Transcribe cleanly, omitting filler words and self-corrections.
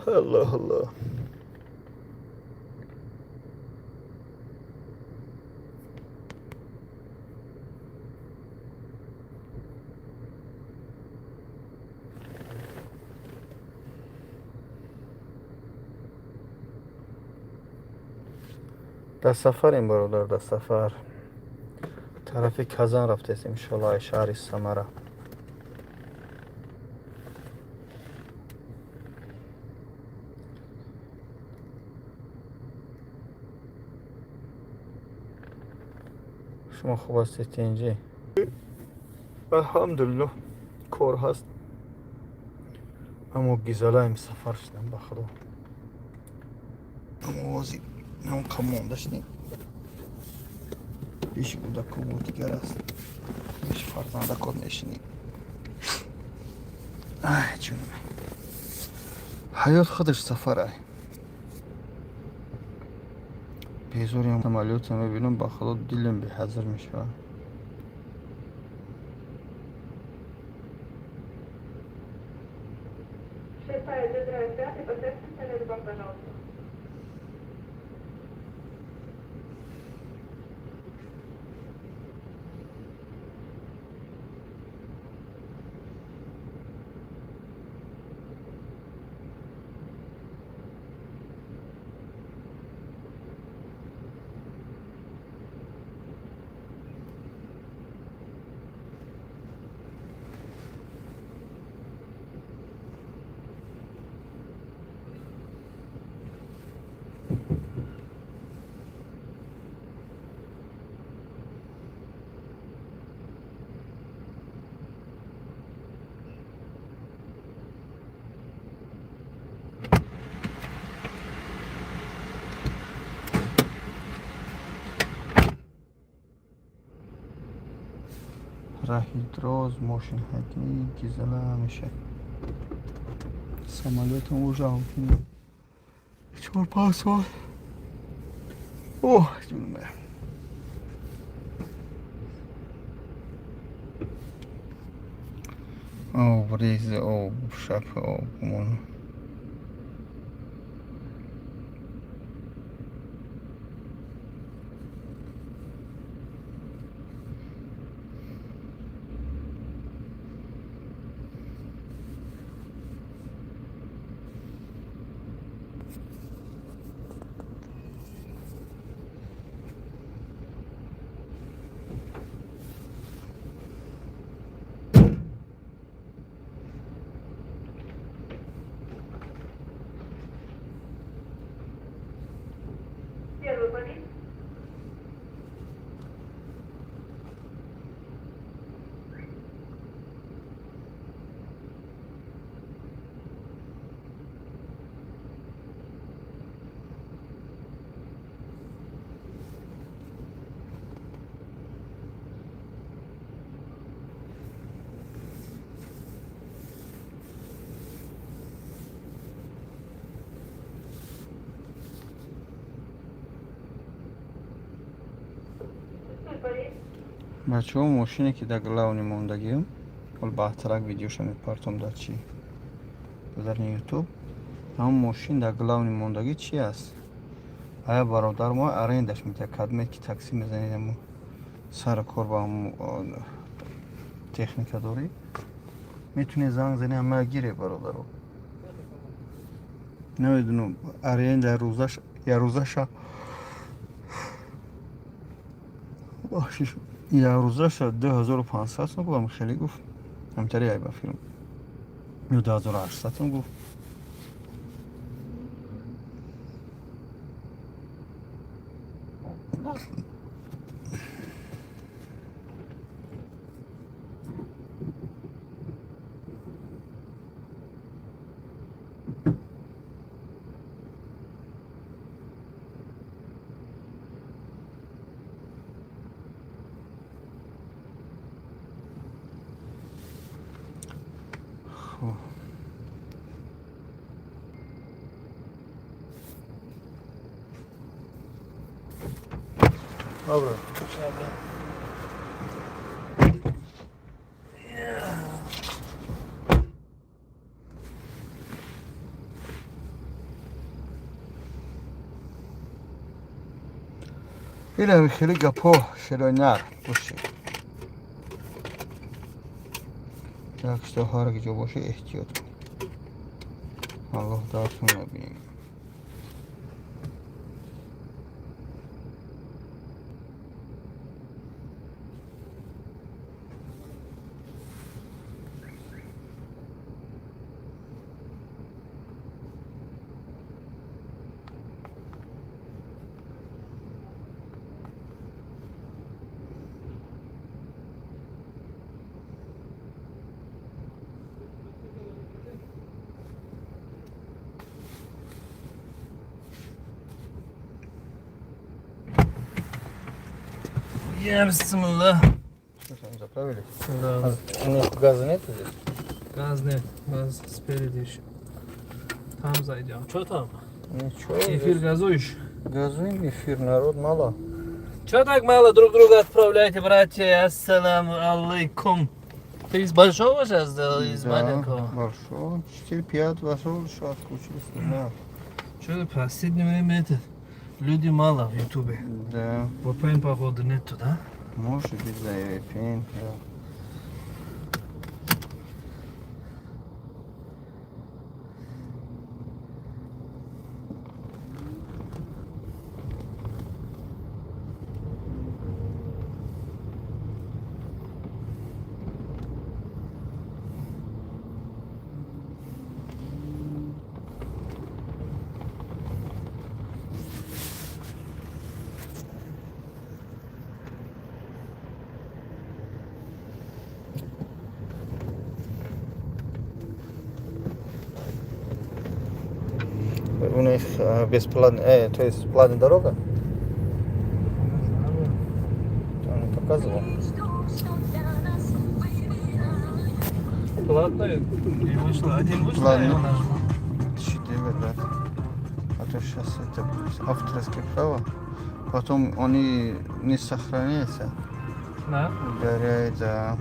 Аллоҳ, Аллоҳ. Дар сафарем, бародар, дар сафар. Тарафи Казан рафтестем, иншоалло, ай шаҳри Самара. Шумо хуб ҳастед, тинҷӣ? Алҳамдулиллоҳ, кор ҳаст, аммо гизалаем сафар шудам, ба худо. Овози ҳамқа монда шудем. Пеши кӯдакобу дигар аст, пеши фарзандакот мешинем. Ай, ҷунам, ҳаёт худаш сафар ай. Безорим самолёта мебинам, ба худо, дилам беҳазр мешавад. Шестая, Д-драйв, пятый, поставьте на банк, пожалуйста. Раҳи дроз, мошинҳакӣ, гизала меша. Самолётам уже 4-5 соат. Оҳ, ҷунуме. Об рези, об шап, обмон. Первый по Шестой по рейсу. Бачаҳо, мошине ки дар главный мондагиам, ҳол баъдтарак видеоша мепартом дар чи, дар Ютуб. Ҳамон мошин дар главный мондагӣ чи аст? Ая бародар мо арендаш медиҳад, кадме ки такси мезанед, амо сари кор ба техника дорӣ, метунед занг зани, ҳамая гире, бародаро. Намедунам, аренда рӯзаш, я рӯзаша, бахшиш, як рӯзаша 2500 сом гуфт, хеле гуфт, ҳамтари ай ба филм, ё 2800 сом гуфт. Хуб. Добре. Ина хеле гапҳо, шерои нар бошед. Так что ҳар ҷо боше, эҳтиёт кун. Аллоҳ дартон набинад. Я бисмилла. Что там, заправили? Да. У них газа нет здесь? Газ нет, газ спереди еще. Там зайдем. Что там? Ничего. Эфир газуешь? Газуем эфир, народ мало. Че так мало друг друга отправляете, братья? Ассаламу алейкум. Ты из большого сейчас сделал, из Да, маленького? большого. 4-5 вошел, что отключились, не знаю. Что в последнее время это, люди мало в Ютубе. Да, VPN, походу, нету, да? Может быть, за VPN, да. У них бесплатная, то есть платная дорога? Он не показывал. Платную? Не вышло. Один вышел, Ладно. я его нажму. Четыре, да. А то сейчас это будет авторское право. Потом они не сохраняются. Да? Ударяет, да.